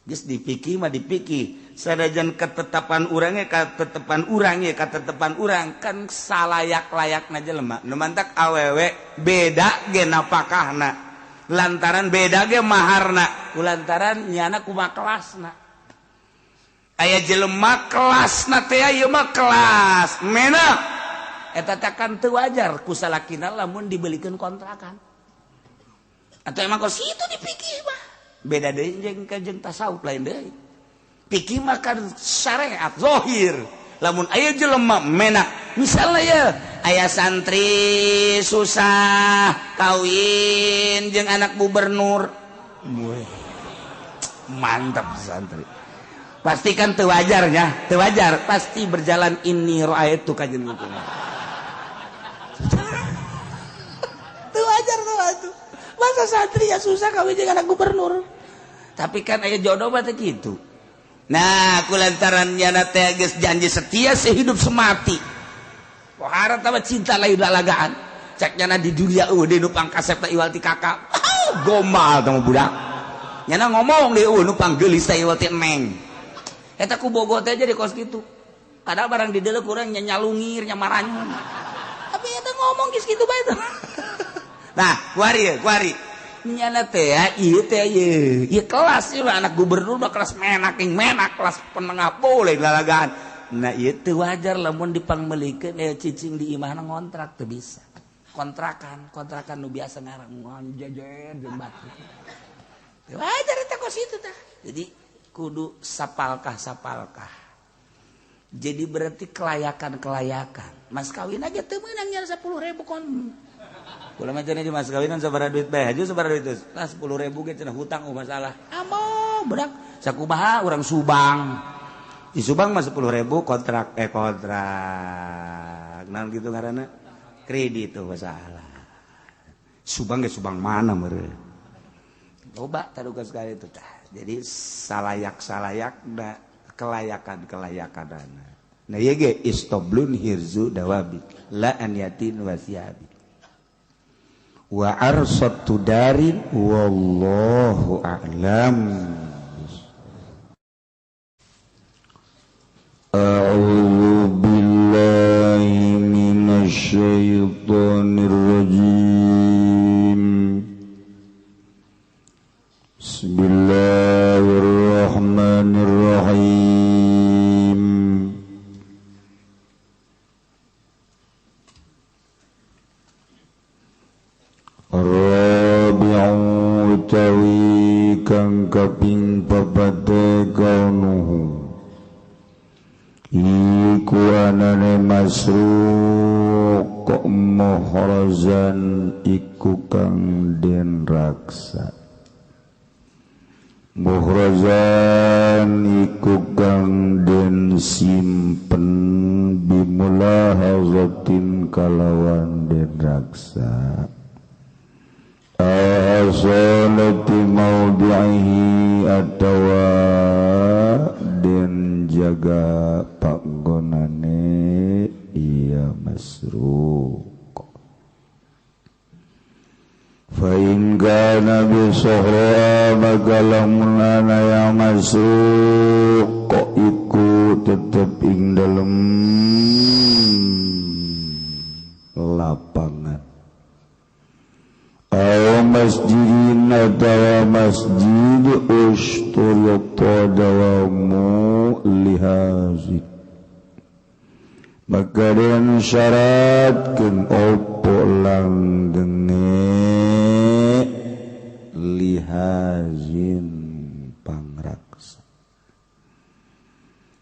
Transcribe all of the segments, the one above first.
Geus dipikih mah dipikih sanajan ketetapan urangnya ketetapan urangnya ketetapan urang kan salayak-layakna jelema nu mantak awewe beda ge napakahna lantaran beda ge maharna kulantaran nyana kumaha kelasna aya jelema kelasna teh ieu mah kelas menak eta teh kan teu wajar ku salakina lamun dibelikeun kontrakan atau emang kos itu dipikih mah beda deui jeung jeung tasawuf lain deui pikir mah kan syariat zahir lamun aya jelema menak misalnya ya aya santri susah kawin jeung anak gubernur mantap santri pasti kan teu wajarnya teu wajar pasti berjalan ini raaitu kajian gitu teu wajar tuh masa santri ya susah kawin jeung anak gubernur tapi kan aya jodoh mah teh kitu. Nah kulantaran nyana teh geus janji setia sehidup semati pohara tah cinta lain lalagaan cek nyana di dunia eueuh deui nu pangkasep teh iwal ti kakak gombal teh budak nyana ngomong deui eueuh nu panggeulis teh iwal ti neng eta ku bogo teh jadi kos kitu kadang barang di deuleu kurang nya nyalungir nya maranyun tapi eta ngomong geus kitu bae teh. Nah, kuari kuari. Nyana teh ieu teh ieu. Ieu kelas ieu anak gubernur mah kelas menak ing menak kelas penengah boleh lalagaan. Nah, ieu teu wajar lamun dipangmeulikeun cicing di imahna ngontrak teu bisa. Kontrakan, kontrakan nu biasa ngarang jejer jeung batu. Teu wajar eta kos itu tah. Jadi kudu sapalkah-sapalkah. Jadi berarti kelayakan-kelayakan. Mas kawin aja teu meunang nya 10.000 kon. Kula mah cenah mas kawinan sabaraha duit bae haji sabaraha duit geus. Lah 10.000 ge cenah hutang oh masalah. Amo budak sakumaha urang Subang. Di Subang mah 10.000 kontrak kontrak. Naon kitu ngaranna? Kredit tuh masalah. Subang ge Subang mana meureun. Loba taduka sekali itu tah. Jadi salayak-salayak da kelayakan-kelayakanana. Nah ieu ge istoblun hirzu dawabi la an yatin wasiabi. Wa arsatu darin wallahu a'lam. A'udzu billahi minasy syaithanir rajim. Bismillahirrahmanirrahim. Rabi'u utawi kang kaping papate kaunuhu iku anane masruq muhrazan iku kang den raksa muhrazan iku kang den simpen bimulahazatin kalawan den raksa asalati maudhi'ihi atawa den jaga panggonane iya masruq fa in kana bi sahra maka lamun ana ya masruq iku tetep ing dalem lapangan aw masjidin atawa masjid usturiyata dawamu lihazi maka den syaratkeun opo langgenge lihazin pangraksa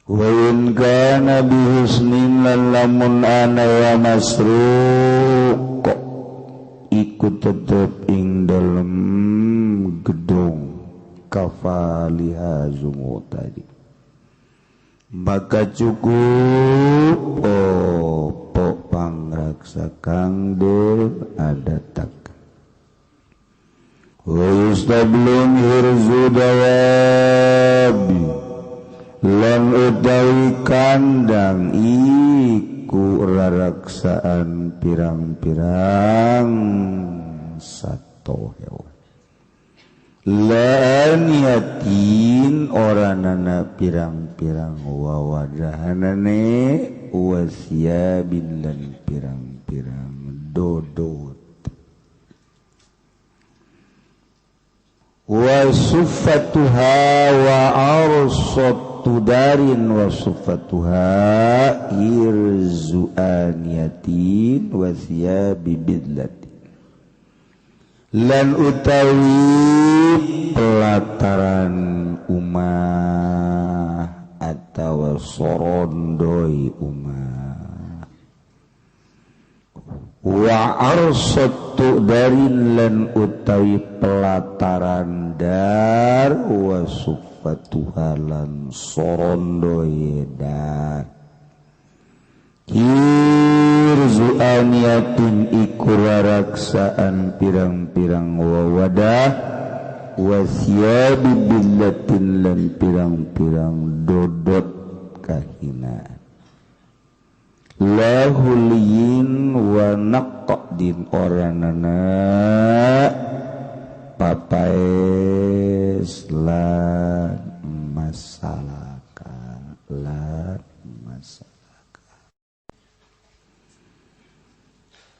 wa in kana bihusnin lamun ana wa masruq iku tetep ing dalem gedung kafaliha zungu tadi maka cukup opo pangraksa kang den adatak wa yustablun hirzu dawabi lan utawi kandang iku raraksaan pirang-pirang sato hewan Laniatin oranana pirang-pirang wawadahanane wasiabin lan pirang-pirang dodot wa sufatuha wa arsatu darin wa sufatuha irzuaniyatin wa siyabi bidlatin lan utawi pelataran umah atau sorondoi umah wa arsatu darin lan utawi pelataran dar wa sufatuha lan sorondoi dar Hirzuaniyatin iku raraksaan pirang-pirang wawadah wasyabi billatin lan pirang-pirang dodot kahina lahuliyin wa naqdin oranana papaes lan masalaka lan masalaka.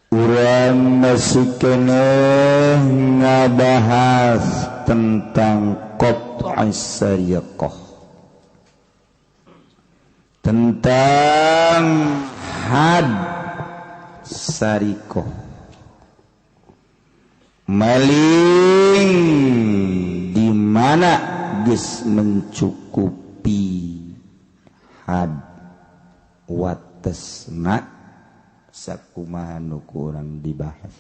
Urang masih keneh ngabahas tentang qat'is sariqah, tentang had sariqah, maling di mana geus mencukupi had watesna sakumaha nu kurang dibahas.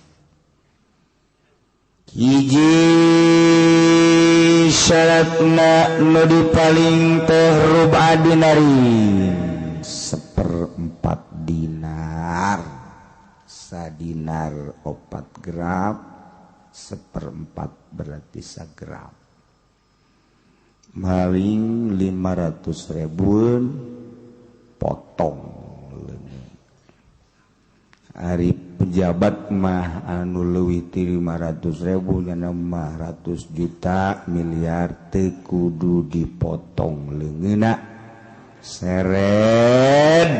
Hiji syaratna nu dipaling teh rub'a dinarin, 1/4 dinar, sadinar 4 gram, 1/4 berarti sagram. Maling 500 ribuan potong. Ari pejabat mah anu leuwih ti 500 ribu nyana mah ratus juta miliar teu kudu dipotong leungeunna seret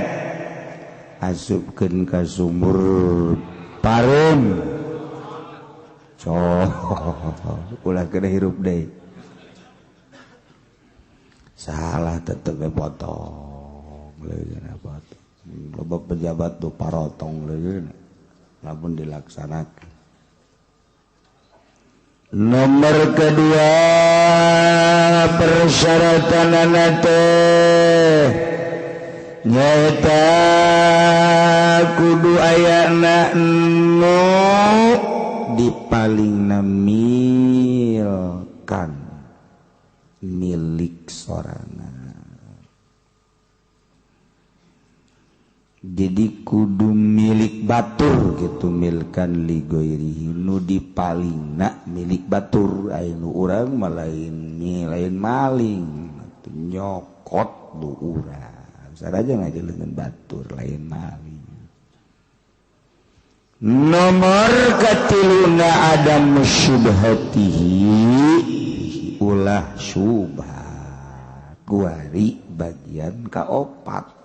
asupkeun ka sumur pareum coh ulah kena hirup deui salah tetep we potong leungeunna potong. Loba pejabat tuh parotong lagi lamun dilaksanakan. Nomor kedua persyaratan teh nyaeta kudu ayana nu dipalingna milkan milik sorangan. Jadi kudu milik batur gitu milkan ligoirihi nu dipalingna milik batur aya nu urang mah lain lain maling nyokot nu urang saraja ngajelengan batur lain maling. Nomor katiluna adam syubhatihi ulah syubhat kuari bagian kaopat.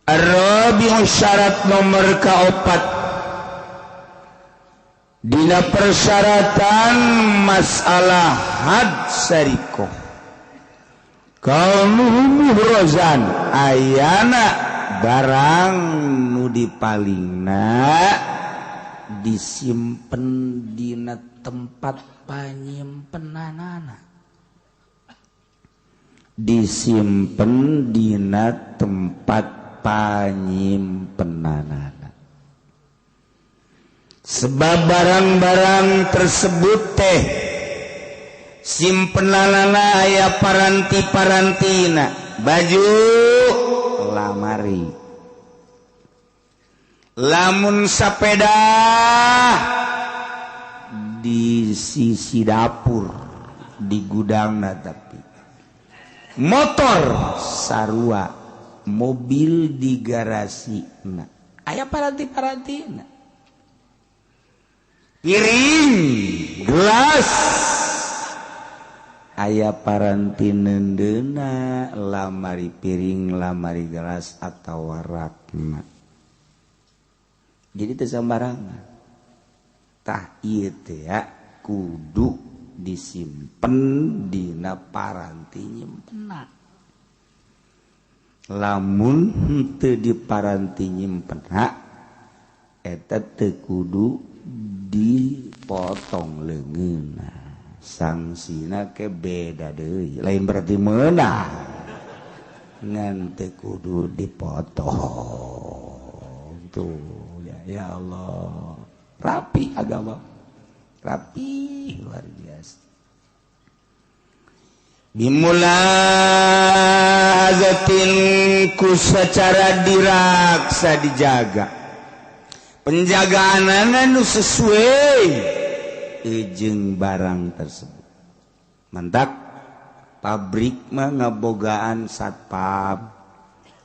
Ar-rabi'u syarat nomor kaopat dina persyaratan masalah had sarikoh kaunuhu muhrozan ayana barang nu dipalingna disimpen dina tempat panyimpenanana, disimpen dina tempat panyimpenanana. Sebab barang-barang tersebut teh simpenanana aya paranti-parantina, baju lamari, lamun sepeda di sisi dapur di gudangna, tapi motor sarua, mobil di garasi, nah aya paranti-parantina. Piring, gelas aya paranti neundeuna lamari piring, lamari gelas atau rakna. Jadi teu sambarangan. Tah ieu teh ya kudu disimpen dina paranti nyimpenna. Lamun henteu di paranti nyimpenna eta teu kudu dipotong leungeunna. Sangsina ke beda deui, lain berarti meunang ngan teu kudu dipotong tuh ya. Ya Allah, rapi agama, rapi luar biasa. Bimulazatin ku secara diraksa dijaga, penjagaan anu sesuai jeung barang tersebut. Mantak pabrik mah ngabogaan satpam,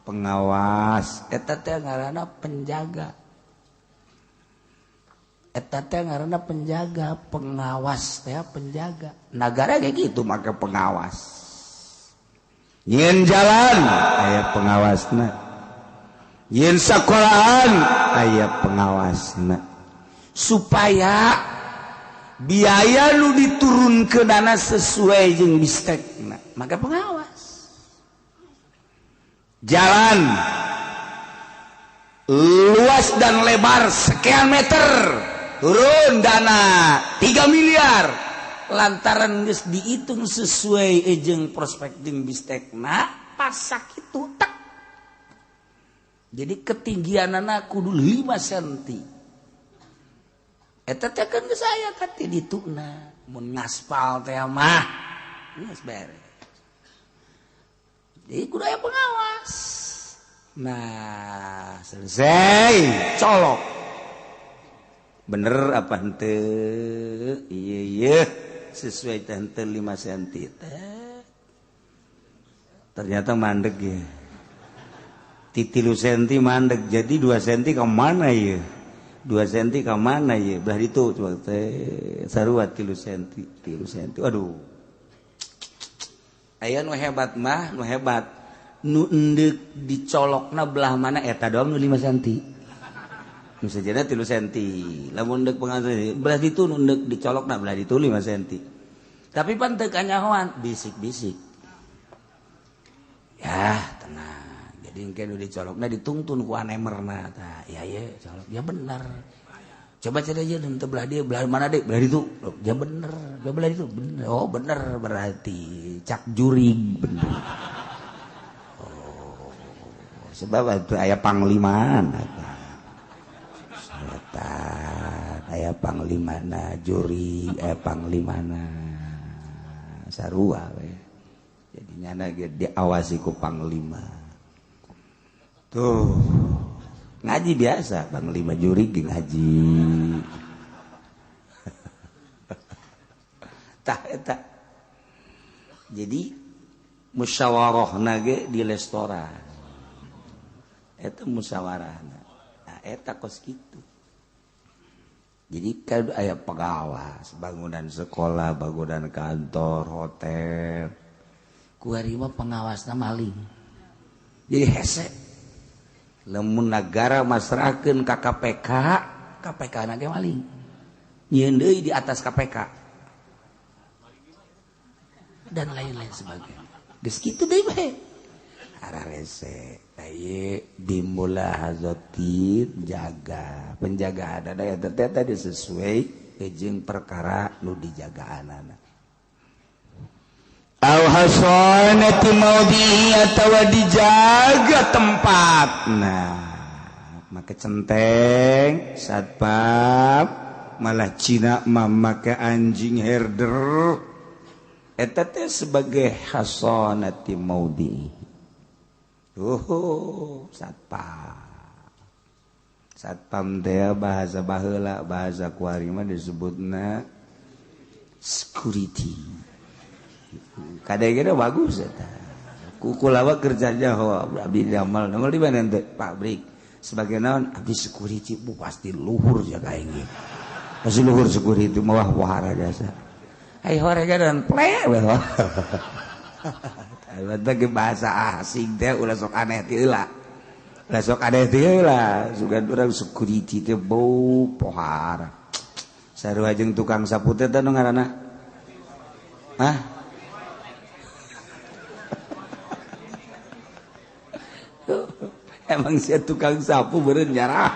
pengawas, eta teh ngaranna penjaga. Eta teh ngaranna penjaga, pengawas teh penjaga. Nagara kayak gitu make pengawas. Nyieun jalan aya pengawasna. Nyieun sekolahan aya pengawasna. Supaya biaya lu diturun ke dana sesuai jeung bistekna, maka pengawas. Jalan luas dan lebar sekian meter, turun dana 3 miliar lantaran geus dihitung sesuai jeung prospek jeung bistekna, pasak itu tak. Jadi ketinggianana kudu 5 cm. Eta teh kan geus aya kati dituna mun ngaspal teh mah geus beres. Jadi kudu aya pengawas. Nah, selesai, colok. Bener apa henteu? Iya iya, sesuai teh henteu 5 cm teh. Ternyata mandek ya. Titilu senti mandek, jadi 2 cm ke mana ya? 2 cm ke mana ya? Belah itu coba teh sarua 3 cm, 3 cm. Aduh. Aya nu hebat mah, nu hebat. Nu endek dicolokna belah mana eta doang nu 5 cm. Nu sajana 3 cm. Lamun endek pengawas belah ditu nu endek dicolokna belah ditu 5 cm. Tapi pan teu kanyahoan, bisik-bisik. Ya, tenang. Jadi engke nu dicolokna ditungtun ku anemerna tah. Ya ye, colok. Ya bener. Coba cari aja nu belah dia, belah mana deh? Belah ditu. Ya bener, ya belah ditu. Bener. Oh, bener berarti cak jurig bener. Oh, sebab itu aya panglimaan eta. Setan aya panglimana jurig, aya panglimana sarua we. Jadi nyana ge diawasi ku panglima. Tuh ngaji biasa panglima jurig ngaji. Tah eta. Jadi musyawarahna ge di restoran. Eta musyawarahna. Nah, eta kos kitu. Jadi kan aya pengawas bangunan sekolah, bangunan kantor, hotel. Kuari mah pengawasna maling. Jadi hese. Lamun nagara masrahkeun ka KPK, KPK na ge maling. Nyieun deui di atas KPK. Dan lain-lain sebagainya. Geus kitu deui bae. Ararese. Ieu bimulahazatin jaga. Penjagaan ada eta teh tadi sesuai jeung perkara nu dijagaanana. Au hasanati maudhi'i atawa dijaga tempat. Nah, make centeng, satpam, malah Cina mah make anjing herder. Eta teh sebagai hasanati maudhi'i. Oh, satpam. Satpam teh bahasa baheula, bahasa kuari mah disebutna security. Kadang-kadang bagus eta. Kukulawa kerjanya ho abdi damal nongol di mana ente pabrik. Sebagai naon abdi security bu pasti luhur jaga ini. Pasti luhur security mah wahara jasa. Ai horega dan ple we. Tah bahasa asing teh ulah sok aneh ti heula. Ulah sok aneh ti heula, sugan urang security teh bau pohara. Sarua jeung tukang sapu teh nu ngaranna? Hah? Emang sia tukang sapu beureun nyarah.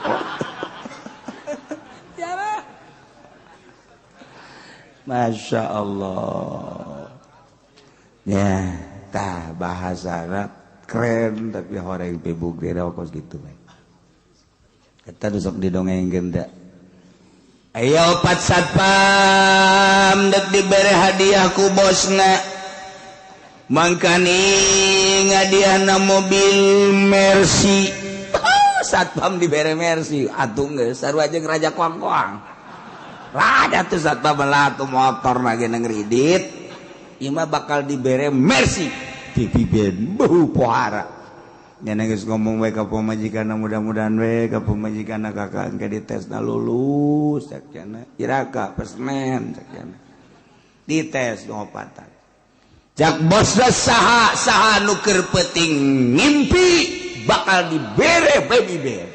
Nyarah. Masya Allah. Ya, tah bahasana keren tapi horeng pebuk dera kos gitu bae. Eta nu sok didongengkeun teh. Aya opat satpam dek dibere hadiah ku bosna. Mangkani ngadiahna mobil Mercy. Satpam dibere Mercy, atuh geus sarua jeung raja koang-koang. Raja tuh satpam lah tuh motor lagi nang ngridit. Ima bakal dibere Mercy TV ben beuh pohara. Nya geus ngomong we ka pamajikanna mudah-mudahan we ka pamajikanna kakak engke ditesna lulus cak cenah. Iraka pesnen cak cenah. Dites ngopatan. Cak bosna saha saha nu keur peuting ngimpi bakal dibere baby bear.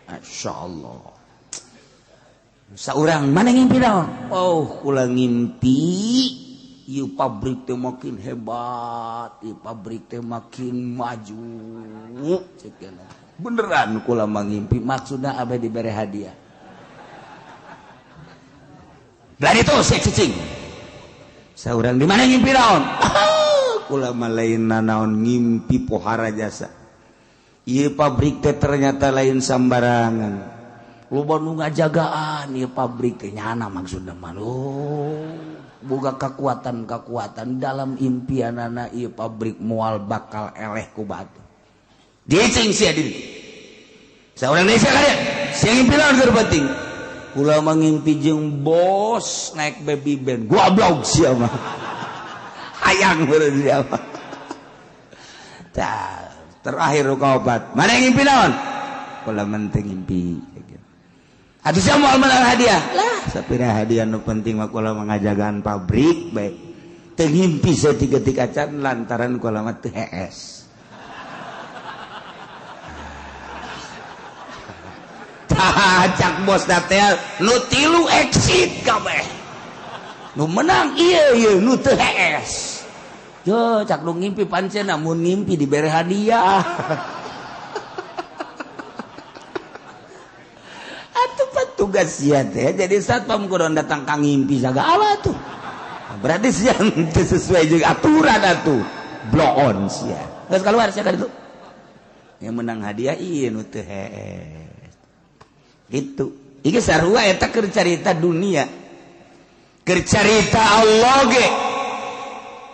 Masyaallah. Saurang mana ngimpi naon? Oh, kula ngimpi ieu pabrik teh makin hebat, ieu pabrik teh makin maju. Cek beneran kula mah ngimpi maksudna abeh dibere hadiah. Belah itu sek cicing. Saurang di mana ngimpi naon? Kula mah lain nanaon ngimpi pohara jasa. Ieu pabrik teh ternyata lain sambarangan. Loba nu ngajagaan ieu pabrik teh nyana maksudna mah. Boga kekuatan-kekuatan dalam impianana ieu pabrik moal bakal eleh ku batu. Dicing sia diri. Saurang desa kalian, sia ngimpi naon keur penting. Kula mah ngimpi jeung bos naik baby band. Goblok sia mah. Hayang meureun sia mah. Tah, terakhir kaopat. Mana ngimpi naon? Kula mah teu ngimpi. Atuh sia moal menang hadiah. Lah, sapira hadiah nu penting mah kula mah ngajagaan pabrik bae. Teu ngimpi saeutik-eutik acan lantaran kula mah teu hees. Cak bos teh nu tilu exit kabeh. Nu menang ieu ieu nu teu hees. Yo cak nu ngimpi pancen mun ngimpi dibere hadiah. Atuh petugas sia teh jadi satpam kudu datang ka ngimpi sagala tuh. Berarti sia teu sesuai jeung aturan atuh. Bloon sia. Geus keluar sia ka ditu. Yang menang hadiah ieu nu teu hees. Itu iki sarua eta keur carita dunia, keur carita Allah ge.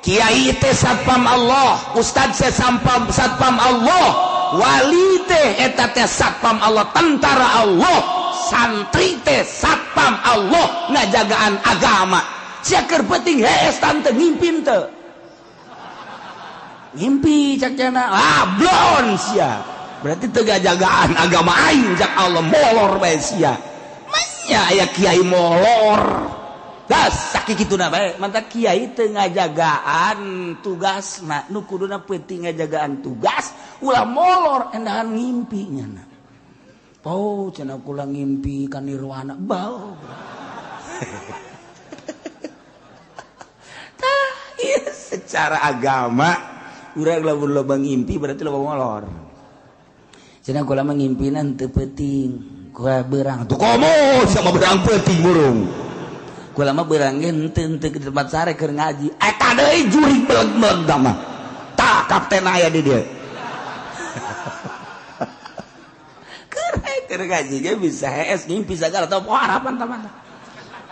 Kiai teh satpam Allah, ustad teh satpam Allah, wali teh eta teh satpam Allah, tentara Allah, santri teh satpam Allah ngajagaan agama. Sia keur penting hees tante ngimpin teu. Ngimpi cak cenah, ah blon sia. Berarti teu jagaan agama aing cak Allah molor bae sia. Manya aya kiai molor. Das sakituna bae, mantap kiai teu ngajagaan tugasna, nu kuduna penting ngajagaan tugas, ulah molor endahan ngimpi nyana. Oh, cenah kula ngimpi ka nirwana. Bau. Tah, ieu secara agama urang lamun loba ngimpi berarti loba molor. Cenah kula mah ngimpinan teu peuting, kula beurang. Tuh komo sama beurang peuting burung. Kula mah beurang ge henteu henteu ke tempat sare keur ngaji. Eta deui jurig beleg-beleg da mah. Tah kapten aya di dieu. Keur ngaji ge bisa hees ngimpi sagala tah harapan tah.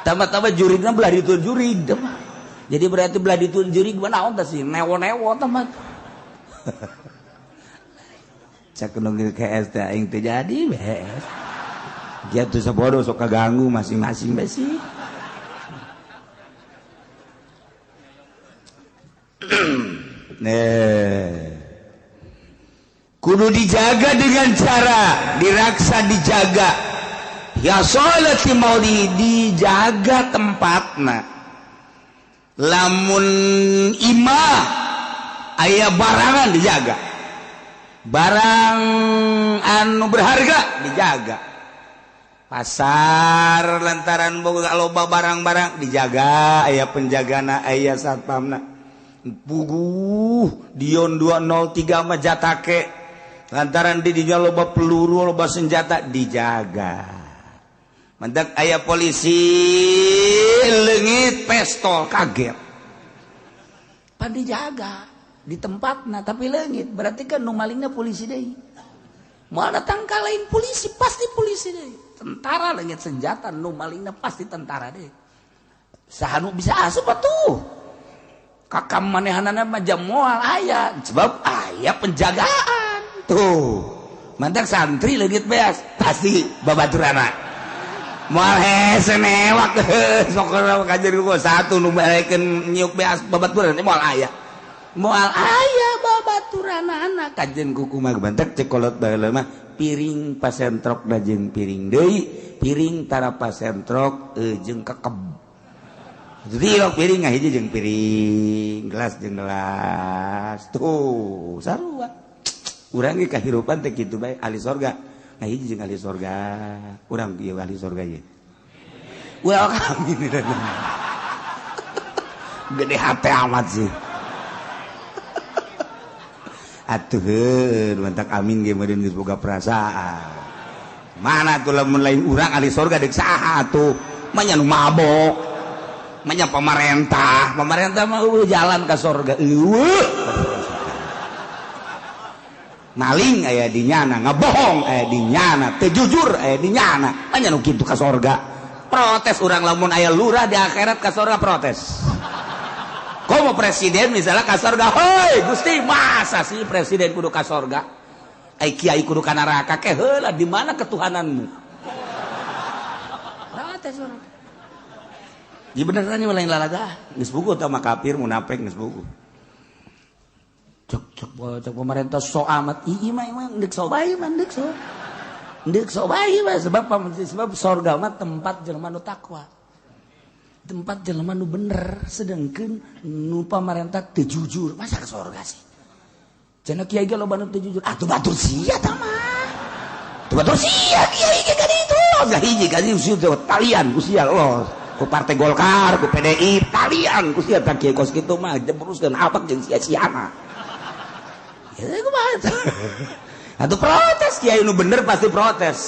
Tambah-tambah jurigna belah ditu jurig tah mah. Jadi berarti belah ditu jurig mah naon tah sih newo-newo tah mah. Cak nu KS teh aing teu jadi bees. Dia tuh sabodo sok kaganggu masing-masing bae sih. Nih. Kudu dijaga dengan cara diraksa dijaga. Ya sholati maudi dijaga tempatna. Lamun imah aya barangan dijaga. Barang anu berharga dijaga. Pasar lantaran boga loba barang-barang dijaga, aya penjagana, aya satpamna. Puguh Dion 203 mah jatake. Lantaran di dinya loba peluru, loba senjata dijaga. Mendak aya polisi leungit pistol kaget. Pan dijaga di tempatna tapi leungit, berarti kan nu malingna polisi deui. Moal datang ka lain polisi, pasti polisi deui. Tentara leungit senjata nu malingna pasti tentara deui. Saha nu bisa asup atuh? Kakam manehanana mah jam moal aya, sebab aya penjagaan. Tuh. Mantak santri leungit beas, pasti babaturana. Moal hese newak sok kajer gua satu nu balekeun nyiuk beas babaturan moal aya. Moal aya babaturanana kajen kuku mah bantek cek kolot baheula mah piring pasentrok da jeung piring deui, piring tara pasentrok jeung kekeb. Jadi piring ngahiji jeung piring, gelas jeung gelas. Tuh, sarua. Urang ge kahirupan teh kitu bae ahli sorga. Ngahiji jeung ahli sorga. Urang ieu ahli sorga ieu. Ulah kami gede hate amat sih. Atuh heuh mantak amin ge meureun geus boga perasaan. Mana tuh lamun lain urang ahli sorga deuk saha atuh? Manya nu mabok. Manya pemerintah, pemerintah mah jalan ka sorga. Eueuh. Maling aya di nyana, ngebohong aya di nyana, teu jujur aya di nyana. Manya nu kitu ka sorga. Protes urang lamun aya lurah di akhirat ka sorga protes. Komo presiden misalnya ka sorga, hoi Gusti masa sih presiden kudu ka sorga? Ai kiai kudu ka neraka ke heula di mana ketuhananmu? Protes urang. Ya beneran lain lalaga, geus buku tah mah kafir munafik geus buku. Cek cek cek pemerintah so amat ieu mah emang deuk so bae mah deuk so. Deuk so bae mah sebab sebab sorga mah tempat jelema nu takwa. Tempat jelema nu bener sedengkeun nu pamarentah teu jujur, masa ke sorga sih? Cenah kiai ge loba nu teu jujur, atuh batur sia tah mah. Tuh batur sia kiai ge ka ditu. Geus hiji ka ditu talian ku sia los. Ku Partai Golkar, ku PDI, talian ku sia tah kiai kos kitu mah jebruskeun apak jeung sia-sia mah. Ya kumaha. Atuh protes kiai nu bener pasti protes.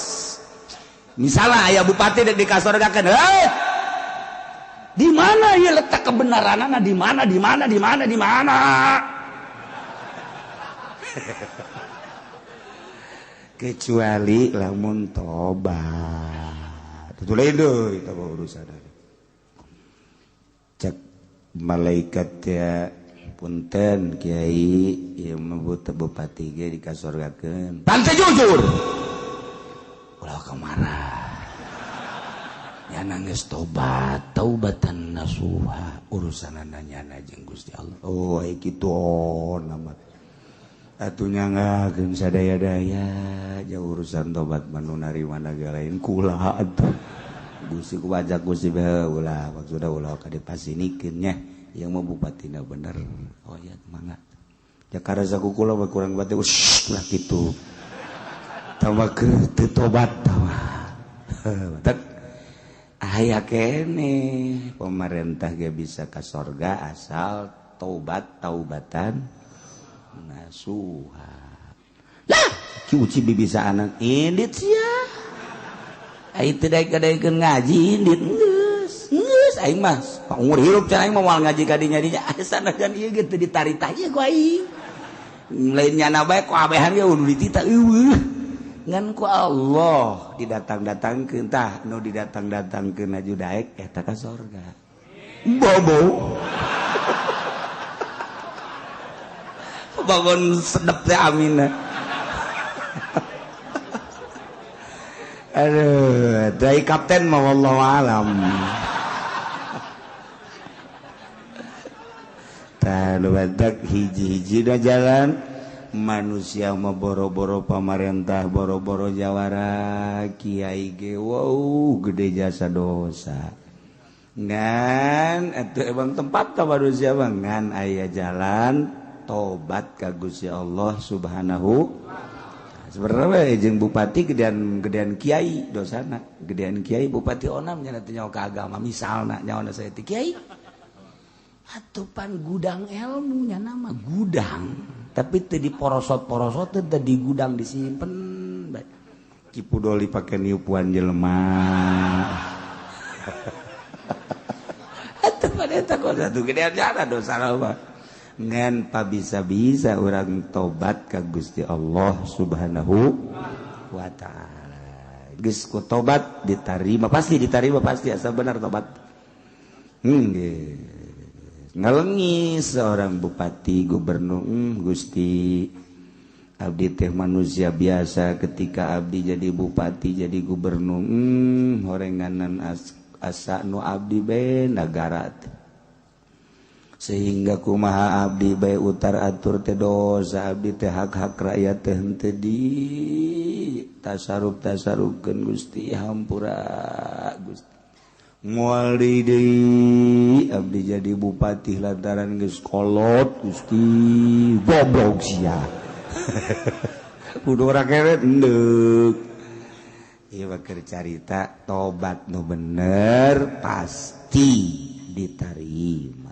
Misalnya aya bupati dek dikasorgakeun, heuh. Di mana ieu letak kebenaranana? Di mana? Di mana? Di mana? Di mana? Kecuali lamun tobat. Itu lain deui eta urusan. Cek malaikat ya punten kiai ieu mah bupati ge dikasorgakeun. Pan teu jujur. Ulah kamarah. Ya nangis tobat, taubatan nasuha, urusanana nyana jeung Gusti Allah. Oh, ai kitu nama. Atuh nyanggakeun sadaya-daya jauh urusan tobat mah nu narima ge lain kula atuh. Gusti ku pajak Gusti bae ulah maksudna ulah ka dipasinikeun nya. Yang mau bupatina bener. Oh ya mangga. Jakarta saku kula mah kurang bate ush ulah kitu. Tambah keur teu tobat tah. Tek aya kene pemerintah ge bisa ka sorga asal taubat taubatan nasuha. Lah ki uci bibisa anak indit sia. Ai teu daek-daekeun ngaji indit geus. Geus aing mah umur hirup cenah aing mah moal ngaji ka dinya dinya sanajan ieu ge teu ditarita ieu ku aing. Lain nyana bae ku abehan ge udah ditita eueuh. Ngan ku Allah didatang-datangkeun tah nu didatang-datangkeun aju daek eta ka sorga. Bobo. Bangun sedep teh amin. Aduh, dari kapten mah wallahu alam. Tah nu badak hiji-hiji da jalan Manusia mah boro-boro pamarentah, boro-boro jawara, kiai ge wow gede jasa dosa. Ngan atuh emang tempat ka manusia mah ngan aya jalan tobat ka Gusti Allah Subhanahu. Sebenarnya jeung bupati gedean kiai dosana, gedean kiai bupati onam nya teh nyawa ka agama misalna nyawana saya teh kiai. Atuh pan gudang ilmu nya nama gudang, tapi teu diporosot-porosot teu di gudang disimpen bae. Ki Pudoli pake niupuan jelema. Atuh pan eta kok gedean jana dosa mah. Ngan pabisa-bisa orang tobat ka Gusti Allah Subhanahu wa ta'ala. Geus ku tobat ditarima pasti asal benar tobat. Ngalengis seorang bupati gubernur, Gusti abdi teh manusia biasa ketika abdi jadi bupati jadi gubernur, horenganan asa nu abdi be nagara teh. Sehingga kumaha abdi bae utar atur teh dosa abdi teh hak-hak rakyat teh henteu di tasarruf-tasarrufkeun Gusti hampura Gusti. Moal deui abdi jadi bupati lantaran geus kolot Gusti goblok sia. Kudu ora keret endeuk. Ieu mah keur carita tobat nu bener pasti ditarima.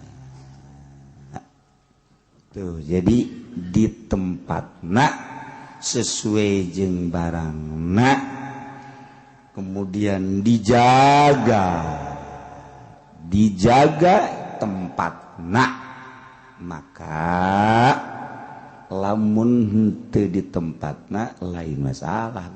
Tuh, jadi di tempatna sesuai jeung barangna kemudian dijaga tempatna, maka lamun henteu di tempatna lain masalah.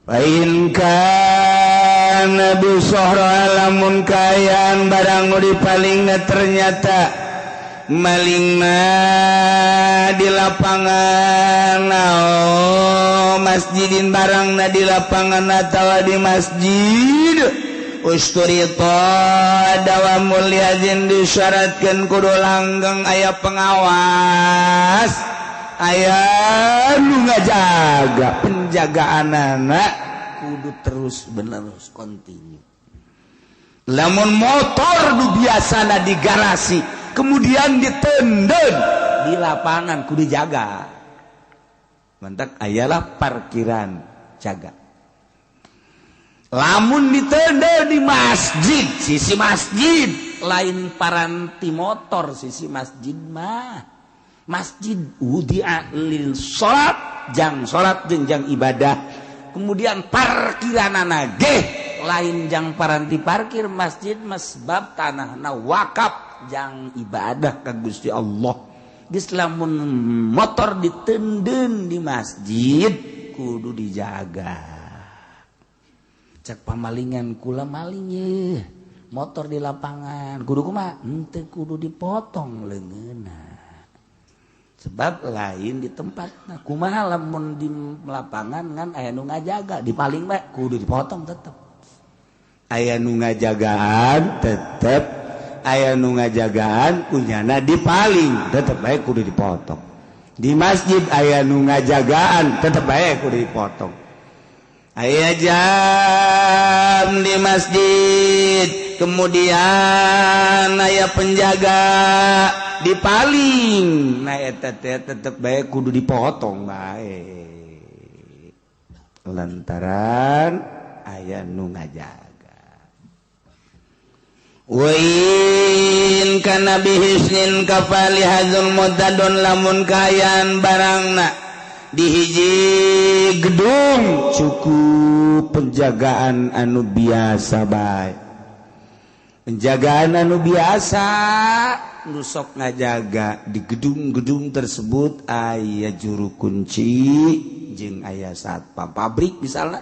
Lain kana bi sohra lamun kaayaan barang nu dipalingna ternyata malingna di lapangan oh, masjidin barangna di lapangan atawa di masjid usturita dawamul yazin disyaratkeun kudu langgeng aya pengawas aya nu ngajaga penjagaanana kudu terus menerus kontinu. Lamun motor nu biasana di garasi kemudian ditenden di lapangan kudu jaga. Mantak ayalah parkiran jaga. Lamun ditenden di masjid, sisi masjid lain paranti motor sisi masjid mah. Masjid wudi'a lil salat, jang salat jeung jang ibadah. Kemudian parkiranana ge lain jang paranti parkir masjid masbab tanahna wakaf jang ibadah ka Gusti Allah. Geus lamun motor ditenden di masjid kudu dijaga. Cek pamalingan kula maling ye motor di lapangan kudu kumaha henteu kudu dipotong leungeunna. Sebab lain di tempatna kumaha lamun di lapangan ngan aya nu ngajaga dipaling bae kudu dipotong tetep. Aya nu ngajagaan tetep, aya nu ngajagaan kunyana dipaling tetep bae kudu dipotong. Di masjid aya nu ngajagaan tetep bae kudu dipotong. Aya jam di masjid kemudian aya penjaga dipaling, nah eta teh tetep bae kudu dipotong bae lantaran aya nu ngajaga. Wain kana bihisnin kafali hadzul mutadun lamun kaayaan barangna di hiji gedung cukup penjagaan anu biasa bae. Penjagaan anu biasa nu sok ngajaga di gedung-gedung tersebut aya juru kunci jeung aya satpam pabrik misalnya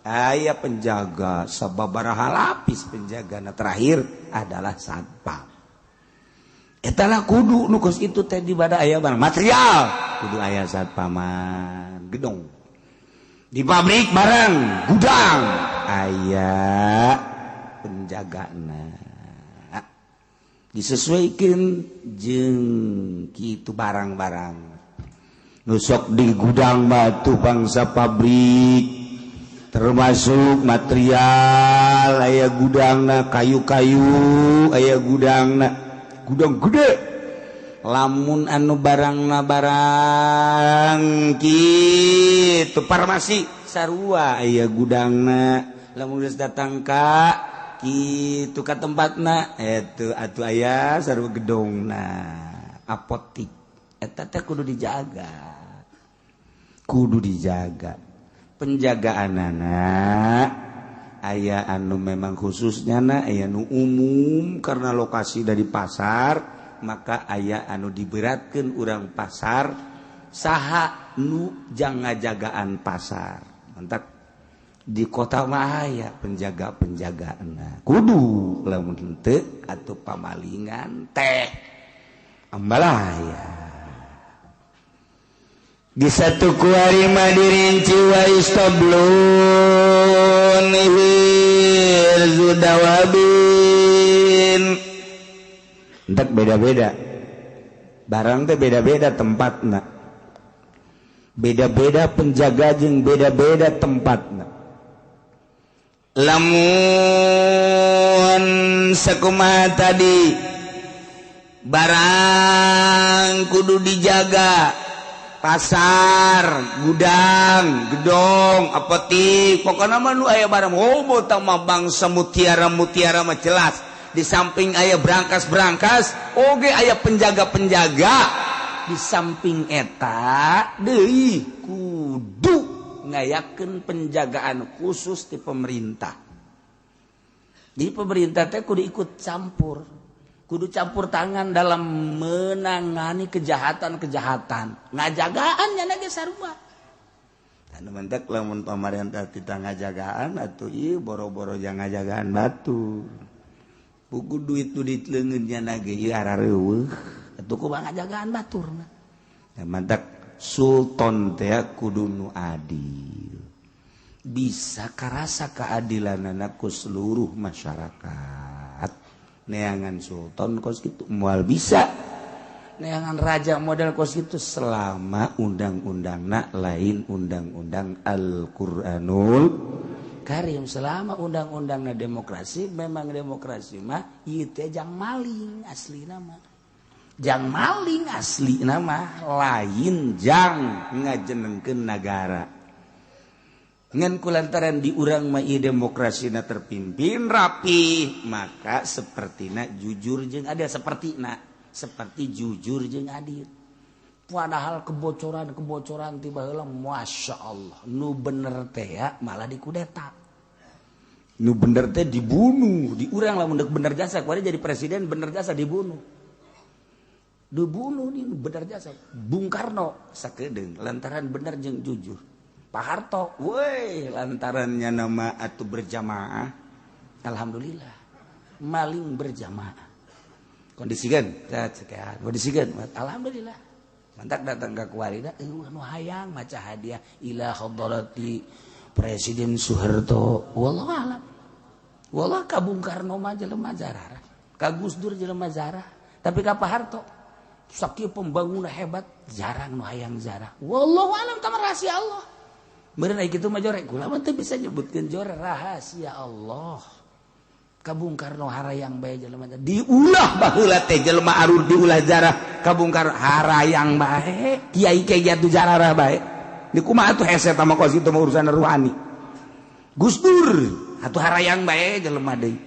aya penjaga sababaraha lapis penjagana terakhir adalah satpam. Eta lah kudu nu kos kitu teh di bada aya barang material kudu aya satpaman gedung di pabrik barang gudang aya penjagana. Disesuaikan jeung kitu barang-barang nusok di gudang batu bangsa pabrik, termasuk material aya gudangna, kayu-kayu aya gudangna, gudang gede. Lamun anu barangna barang kitu farmasi sarua aya gudangna. Lamun geus datang ka kitu ka tempatna itu atuh aya sarua gedongna apotik eta teh kudu dijaga, kudu dijaga penjagaanana. Aya anu memang khususnya na, aya nu umum karena lokasi dari pasar, maka aya anu diberatkan urang pasar saha nu jang ngajagaan pasar. Mantap di kota mah aya penjaga-penjagaan kudu, lamun henteu atau pamalingan teh ambalaya. Di satu kuari mah dirinci wa istablun hirzu dawabin. Entek beda-beda barang teh, beda-beda tempatna, beda-beda penjaga jeung beda-beda tempatna. Lamun sakumaha tadi barang kudu dijaga, pasar, gudang, gedong, apotik, pokoknya mah nu aya barang homo mah bangsa mutiara-mutiara mah jelas. Di samping aya berangkas-berangkas, oge aya penjaga-penjaga. Di samping eta deui kudu ngayakeun penjagaan khusus di pemerintah. Jadi pemerintah teh kudu ikut campur, kudu campur tangan dalam menangani kejahatan-kejahatan. Ngajagaan nya ge sarua. Anu mentek lamun pamarentah tita ngajagaan atuh ieu boro-boro jang ngajagaan batu. Buku duit duit leungeun nya ge ieu arareuweuh atuh kumaha ngajagaan baturna. Nah, mantak sultan teh kudu nu adil, bisa karasa keadilanana ku seluruh masyarakat. Neangan sultan kos kitu moal bisa, neangan raja model kos kitu selama undang-undangna lain undang-undang Al-Qur'anul Karim. Selama undang-undangna demokrasi, memang demokrasi mah ieu teh jang maling aslina mah, jang maling asli nama lain jang ngajenengkeun nagara. Ngan kulantaran di urang mah ieu demokrasina terpimpin rapi, maka sepertina jujur jeung adil, sepertina seperti jujur jeung adil. Padahal kebocoran-kebocoran tiba heula Masya Allah, nu bener teh ya malah dikudeta, nu bener teh dibunuh. Di urang lamun deuk bener jasa kuari jadi presiden bener jasa dibunuh, dibunuh nih bener jasa. Bung Karno sakedeung lantaran bener jeung jujur. Pak Harto woi lantarannya nama atuh berjamaah, alhamdulillah maling berjamaah. Kondisikan sehat, kondisikan alhamdulillah. Mantak datang ke kuarina nu hayang maca hadiah ila hadrati Presiden Soeharto, wallahu alam. Wallah ka Bung Karno mah jelema jarah, ka Gus Dur jelema jarah, tapi ka Pak Harto sakieu pembangunan hebat jarang nu hayang jarah. Wallahu alam tama rahasia Allah. Meureun aya kitu mah jore, kula mah teu bisa nyebutkeun jore, rahasia Allah. Ka Bung Karno harayang bae jelema diulah baheula teh jelema arur diulah jarah. Ka Bung Karno harayang bae, kiai kiai atuh jarah bae. Di kumaha atuh hese tama kos kitu mah urusan ruhani. Gus Dur atuh harayang bae jelema deui.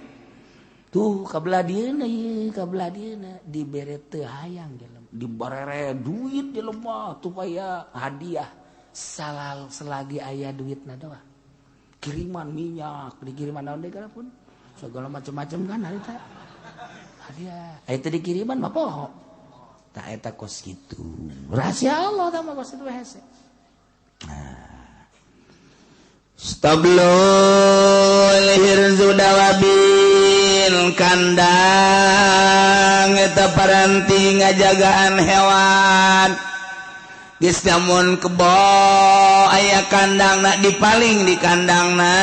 Tuh kabelah dieuna ieu, kabelah dieuna dibere teu hayang jelema, dibarere duit jelema supaya hadiah salal selagi aya duitna doa. Kiriman minyak, dikiriman naon deui kana pun segala macam-macam kan harita. Hadiah. Aya teu dikiriman mah poho. Tah eta kos kitu. Rahasia Allah tah mah kos kitu hese. Nah. Stablul hirzu dawabin kandang eta paranti ngajagaan hewan. Geus lamun kebo aya kandangna dipaling di kandangna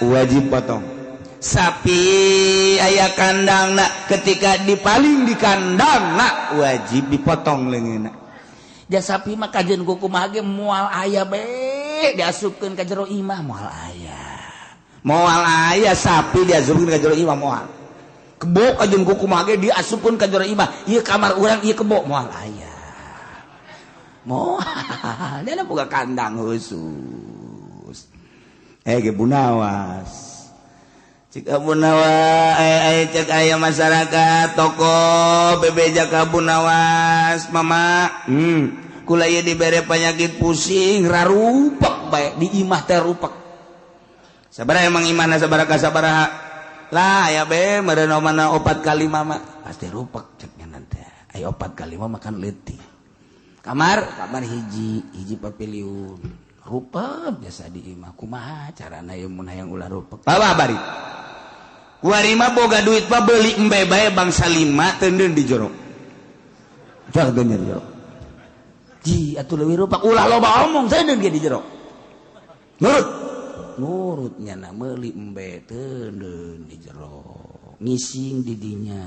wajib potong. Sapi aya kandangna ketika dipaling di kandangna wajib dipotong leungeunna. Ja sapi mah kajeun kumaha ge moal aya be diasupkeun ka jero imah moal aya. Moal aya sapi diasupkeun ka jero imah moal. Kebo kajeun kumaha ge diasupkeun ka jero imah. Ieu kamar urang ieu kebo moal aya. Moal dia boga kandang khusus. Ge bunawas. Cik Abu Nawas, cek aya masyarakat toko bebeja ka Abu Nawas, mama. Kula ieu dibere penyakit pusing, rarupek bae di imah teh rupek. Sabaraha emang imahna sabaraha ka sabaraha? Lah aya be meureun mana 4 kali mama, pasti rupek cek nya nanti. Aya 4 kali mama kan leutik. Kamar hiji, hiji papiliun. Rupek biasa di imah kumaha carana ieu mun hayang ulah rupek. Bawa bari. Kuari mah boga duit mah beli embe bae bangsa 5 teundeun di jero. Cak deundeun di jero. Ji atuh leuwih rupak ulah loba omong teundeun ge di jero. Nurut. Nurut nyana meuli embe teundeun di jero. Ngising di dinya.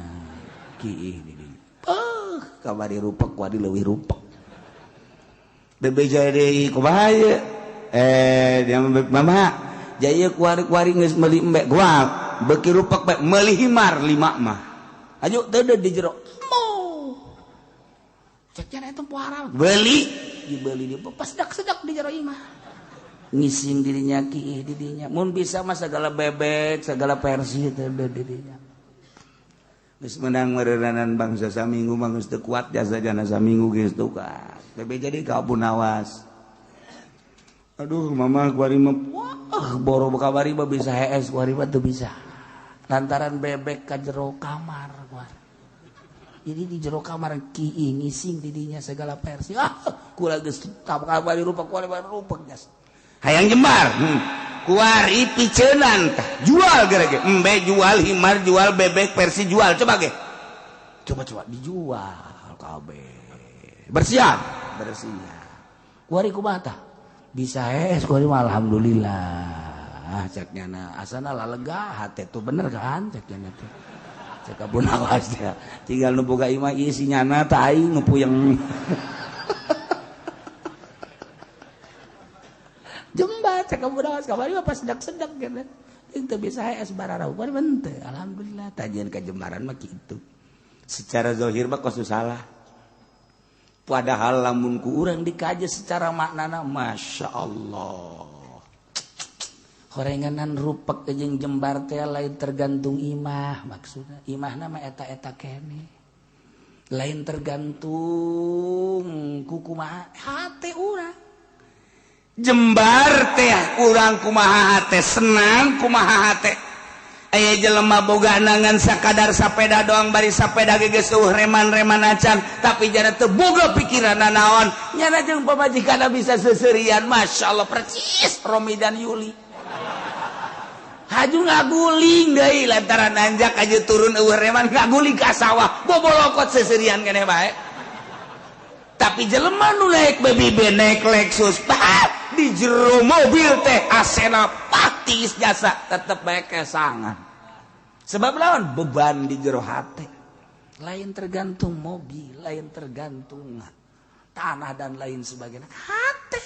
Kiih di dinya. Peuh kabari rupak kuari leuwih rupak. Bebeja deui kumaha ieu? Dia mama jaya kuari-kuari geus meuli embe gua beki rupak bae meuli himar 5 mah. Ayo teu di jero. Mo. Cek nya eta puara. Beli, dibeli di pas sedak-sedak di jero imah. Ngising dirinya kiih didinya. Mun bisa mah segala bebek, segala versi teu didinya. Geus menang meureunanan bangsa saminggu mah geus teu kuat jasa jana saminggu geus teu kuat. Bebe jadi ka Abu Nawas. Aduh mama kuari mah wah boro kabari mah bisa hees kuari mah teu bisa. Lantaran bebek ka jero kamar kuari. Jadi di jero kamar kiih ngising didinya segala versi. Ah kula geus kabari rupa kuari mah rupak jas. Hayang jembar. Kuari piceunan tah jual gerege embe jual himar jual bebek versi jual coba ge. Coba-coba dijual kabeh. Bersiap, bersiap. Kuari kumaha tah? Bisa hees kuari mah alhamdulillah. Cek nyana asana lega hate tuh bener kan cek nyana teh. Cek Abu Nawas teh. Tinggal nu boga imah ieu si nyana tah aing nu puyeng. Jembat cek Abu Nawas kamari mah pas sedak-sedak gitu. Jeung teu bisa hees bararau kuari mah henteu. Alhamdulillah tajieun kajembaran mah kitu. Secara zahir mah kos salah. Padahal lamun ku urang dikaji secara maknana Masya Allah. Horenganan rupak jeung jembar teh lain tergantung imah maksudna. Imahna mah eta-eta keneh. Lain tergantung ku kumaha hate urang. Jembar teh urang kumaha hate senang kumaha hate. Aya jelema boga nangan sakadar sapeda doang bari sapeda ge geus eueuh reman-reman acan tapi jana teu boga pikiranna naon nyana jeung pamajikanna bisa seuseurian masyaallah percis Romi dan Yuli. Haju ngaguling deui lantaran nanjak aja turun eueuh reman ngaguling ka sawah bobolokot seuseurian keneh bae. Tapi jelema nu naek baby naek Lexus pak di jero mobil teh asena patis jasa tetep bae kesangan. Sebab lawan beban di jero hate. Lain tergantung mobil, lain tergantung tanah dan lain sebagainya. Hate.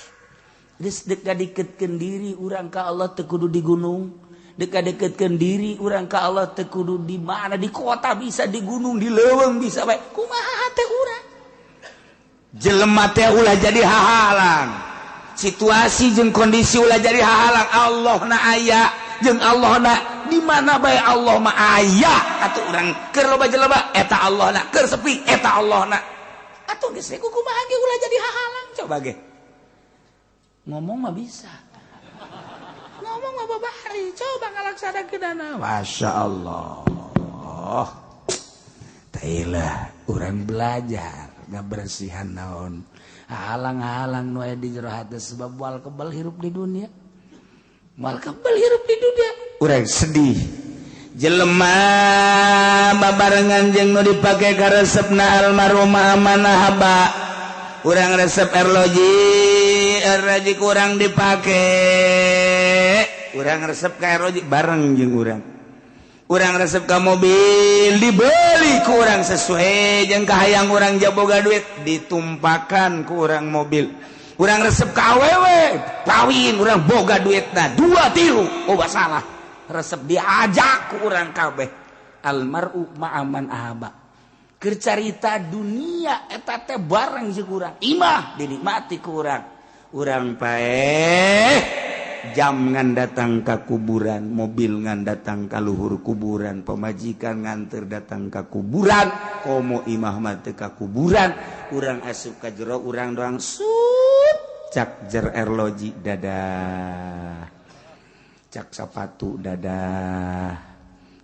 Geus deket-deketkeun diri urang ka Allah teu kudu di gunung, deket-deketkeun diri urang ka Allah teu kudu di mana, di kota bisa, di gunung, di leuweung bisa bae. Kumaha hate urang? Jelema teh ulah jadi hahalang. Situasi jeung kondisi ulah jadi hahalang. Allah na aya jeung Allah na di mana bae Allah mah aya atuh urang keur loba jelema eta Allah na keur sepi eta Allah na atuh geus we kumaha ge ulah jadi hahalang coba ge ngomong mah bisa ngomong mah babari coba ngalaksanakeunana Masya Allah tailah urang belajar ngabersihan naon halang-halang nu aya di jero hate sebab moal kebal hirup di dunia moal kebal hirup di dunia urang sedih jelema babarengan jeung nu dipake karesepna almarhumah amanah haba urang resep erloji erloji kurang dipake urang resep ka erloji bareng jeung urang Urang resep ka mobil dibeli ku urang sesuai jeung kahayang urang, jaboga duit ditumpakan ku urang mobil. Urang resep ka awewe, kawin, urang boga duitna dua tilu, oh salah, resep diajak ku urang kabeh. Almaru ma'aman ahaba. Keur carita dunia eta teh bareng jeung urang, imah dinikmati ku urang. Urang paeh, jam ngan datang ka kuburan, mobil ngan datang ka luhur kuburan, pemajikan nganter datang ka kuburan, komo imah mah teu ka kuburan. Urang asup ka jero, urang doang sup cak jer erloji dadah, cak sepatu dadah,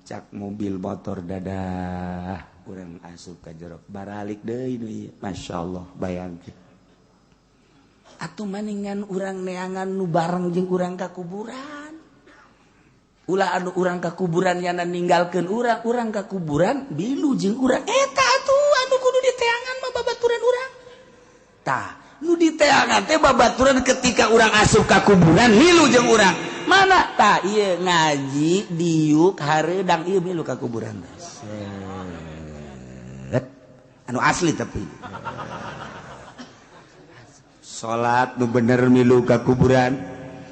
cak mobil motor dadah. Urang asup ka jero, baralik deui nu ieu. Masya Allah, bayangkeun atuh, maningan urang neangan nu bareng jeung urang ka kuburan, ulah anu urang ka kuburan yana ninggalkeun urang, urang ka kuburan bilu jeung urang. Eta atuh anu kudu diteangan mah babaturan urang. Tah, nu diteangan teh babaturan ketika urang asup ka kuburan milu jeung urang. Mana tah ieu ngaji diuk hareudang ieu milu ka kuburan. Set. Anu asli, tapi salat nu bener milu ka kuburan,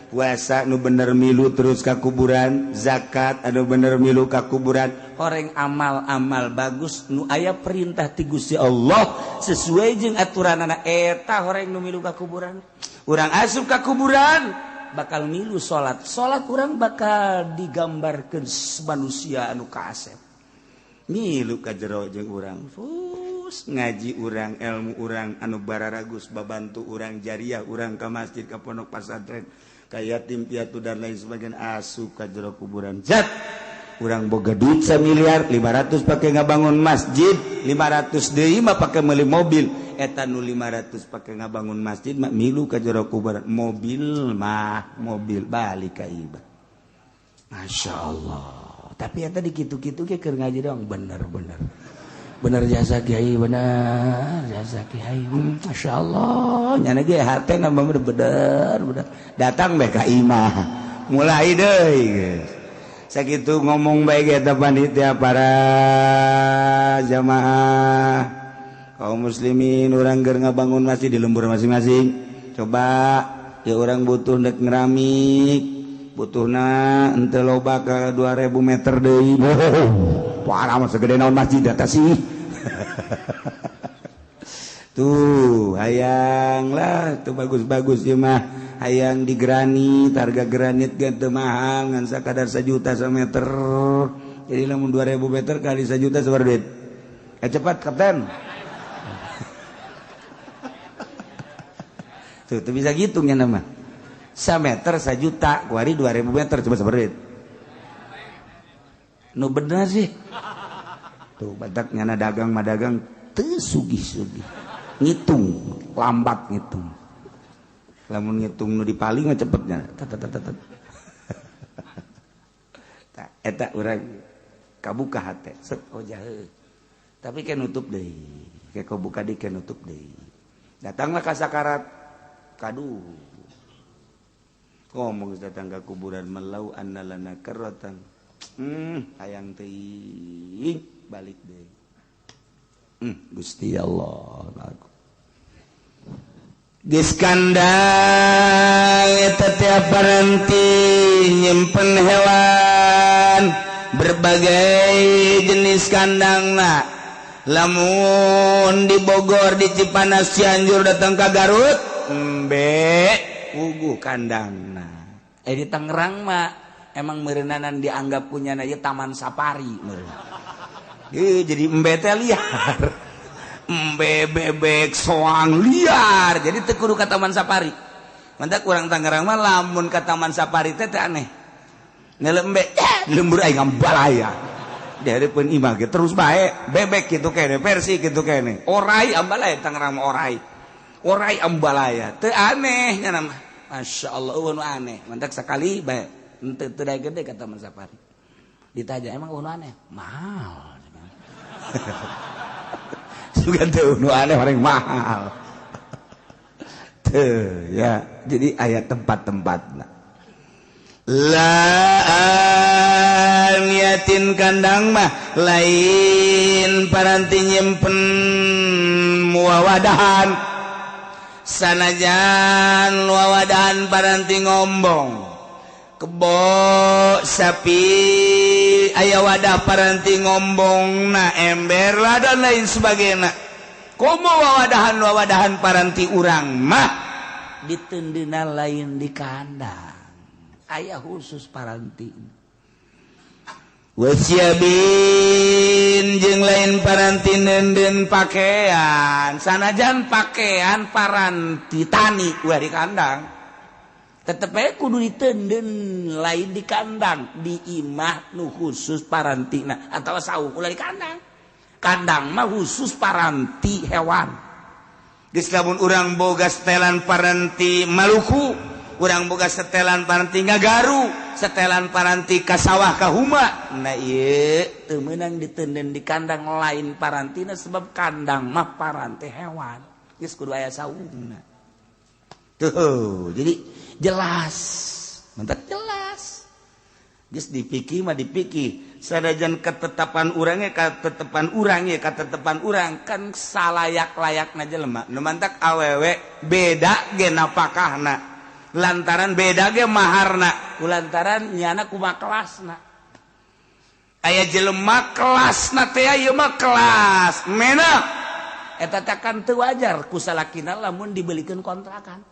puasa nu bener milu terus ka kuburan, zakat anu bener milu ka kuburan. Horeng amal-amal bagus nu aya perintah ti Gusti Allah sesuai jeung aturanana, eta horeng nu milu ka kuburan. Urang asup ka kuburan bakal milu salat, salat urang bakal digambarkeun manusia anu kaasep milu ka jero jeung urang. Fus ngaji urang, ilmu urang anu bararagus, babantu urang, jariah urang ka masjid, ka pondok pasantren, ka yatim piatu dan lain sebagainya, asup ka jero kuburan. Zat urang boga duit miliar 500 pakai ngabangun masjid, 500 deui mah pakai meuli mobil. Eta nu 500 pakai ngabangun masjid mah milu ka jero kuburan, mobil mah mobil balik ka ibah. Masya Allah. Tapi eta di kitu-kitu ge keur ngaji dong, bener bener bener jasa kiai, bener jasa kiai. Masya Allah, nyana ge hate nambah bener bener. Datang bae ka imah mulai deui, guys. Sakitu ngomong bae eta panitia, para jamaah kaum muslimin, urang keur ngabangun masjid di lembur masing-masing, coba ya urang butuh nek ngeramik, butuhna henteu loba ka 2000 meter deui. Oh, parah mah, segede naon masjid eta sih. Tuh hayang lah tuh bagus-bagus ieu mah, hayang di granit, harga granit ge teu mahal, ngan sakadar 1 juta sameter. Jadi lamun 2000 meter kali 1 juta sabaraha duit? Eh, cepat, kapten. Tuh, tuh bisa gitungnya nama. Sameter 1 juta, kuari 2000 meter coba sabaraha duit? Nu bener sih. Tuh, batak nyana dagang mah dagang teu sugih-sugih. Ngitung, lambat ngitung. Lamun ngitung nu dipaling mah cepetnya. Tet tet tet tet. Tah, eta urang kabuka hate. Set, oh jahe. Tapi kan nutup deui. Kayak kau buka deui, kan nutup deui. Datanglah ka sakarat. Kaduh. Ngomong datang ke kuburan melau anna lana karratan. Hayang teuing balik deui. Gusti Allah aku. Geus kandang eta teh berhenti nyimpen hewan berbagai jenis kandangna. Lamun di Bogor, di Cipanas, Cianjur, datang ke Garut, embe puguh kandangna. Eh, di Tangerang mah emang merenanan dianggap punya na taman safari meureun. Jadi embe teh liar, embe, bebek, soang liar, jadi teu kudu ka taman safari. Mantap, kurang Tangerang mah lamun ka taman safari teh teh aneh. Nele embe ya, di lembur aing ambalaya. Di hareupeun imah ge terus bae bebek kitu kene, versi kitu kene. Orai ambalaya, Tangerang mah orai. Orai ambalaya. Teu aneh nya mah. Masya Allah, eueuh nu aneh. Mantak sekali bae henteu teu dae gede ka taman safari. Ditanya, emang eueuh nu aneh? Mahal. Sugan teu nu aneh orang mahal. Tuh ya, jadi aya tempat-tempatna. La niatin kandang mah lain paranti nyimpen wawadahan sanajan wawadahan paranti ngombong kebo sapi aya wadah paranti ngombong na ember lah dan lain sebagainya. Komo wawadahan wawadahan paranti urang mah ditendena lain di kandang aya khusus paranti. Wasiabin jeung lain paranti nenden pakaian sanajan pakaian paranti tani ulah di kandang tetep aja kudu ditenden lain di kandang di imah nu khusus parantina atau saung ulah di kandang. Kandang mah khusus paranti hewan. Geus lamun urang boga setelan paranti Maluku, urang boga setelan paranti Ngagaru, setelan paranti ka sawah ka huma. Nah ieu teu meunang ditenden di kandang lain parantina sebab kandang mah paranti hewan. Geus kudu aya saungna. Tuh, jadi jelas, mantap jelas. Geus dipikir mah dipikir. Sanajan ketetapan urangnya, ketetapan urangnya, ketetapan urang kan salayak-layakna jelema. Nu mantak awewe beda ge napakahna. Lantaran beda ge maharna, kulantaran nyana kumaha kelasna. Aya jelema kelasna teh ieu mah kelas menak. Eta teh kan teu wajar ku salakina lamun dibelikeun kontrakan.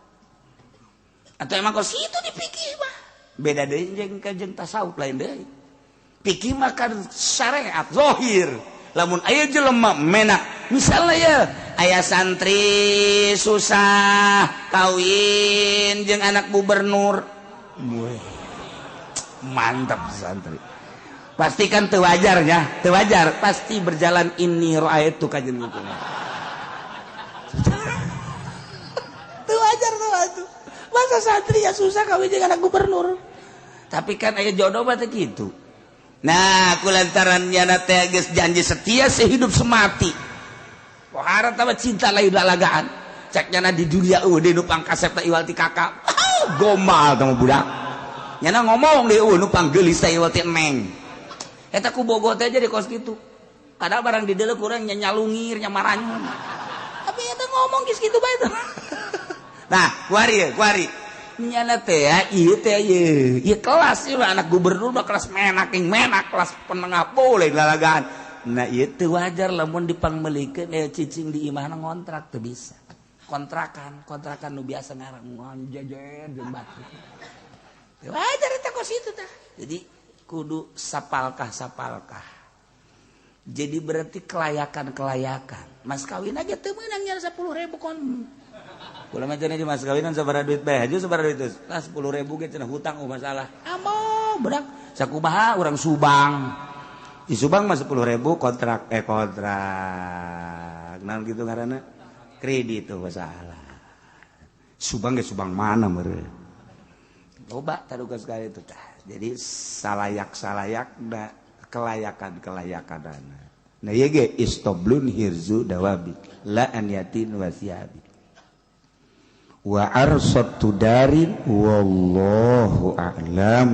Atau emang kos itu dipikir mah. Beda deui jeung jeung tasawuf lain deui. Pikir mah kan syariat zahir. Lamun aya jelema menak, misalnya ya aya santri susah kawin jeung anak gubernur. Mantap santri. Pasti kan teu wajarnya, teu wajar, pasti berjalan ini raaitu kajian gitu. Teu wajar tuh atuh. Masa santri ya susah kawin jeung anak gubernur. Tapi kan aya jodoh mah teh kitu. Nah, kulantaran nyana teh geus janji setia sehidup semati. Pohara tah cinta lain lalagaan. Cek nyana di dunia eueuh deui nu pangkasep teh iwal ti kakak. Gombal tah budak. Nyana ngomong deui eueuh nu panggeulis teh iwal ti neng. Eta ku bogo teh jadi kos kitu. Kadang barang di deuleu kurang nya nyalungir nya maranyun. Tapi eta ngomong geus kitu bae teh. Nah, kuari ya, kuari. Nyana teh ieu teh ieu. Ieu kelas ieu anak gubernur mah kelas menak ing menak, kelas penengah boleh lalagaan. Nah, ieu teu wajar lamun dipangmeulikeun cicing di imahna ngontrak teu bisa. Kontrakan, kontrakan nu biasa ngarang jejer jeung batu. Teu wajar eta kos itu tah. Jadi kudu sapalkah-sapalkah. Jadi berarti kelayakan-kelayakan. Mas kawin aja teu meunang nya 10.000 kon. Kula mah cenah mas kawinan sabaraha duit bae haju sabaraha duit geus. Lah 10.000 ge cenah hutang oh masalah. Amo budak sakumaha urang Subang. Di Subang mah 10.000 kontrak kontrak. Naon kitu ngaranna? Kredit tuh masalah. Subang ge Subang mana meureun. Loba taduka sekali itu tah. Jadi salayak-salayak da kelayakan-kelayakanana. Nah ieu ge istoblun hirzu dawabi la an yatin wasiabi. Wa arsatu darin wallahu a'lam.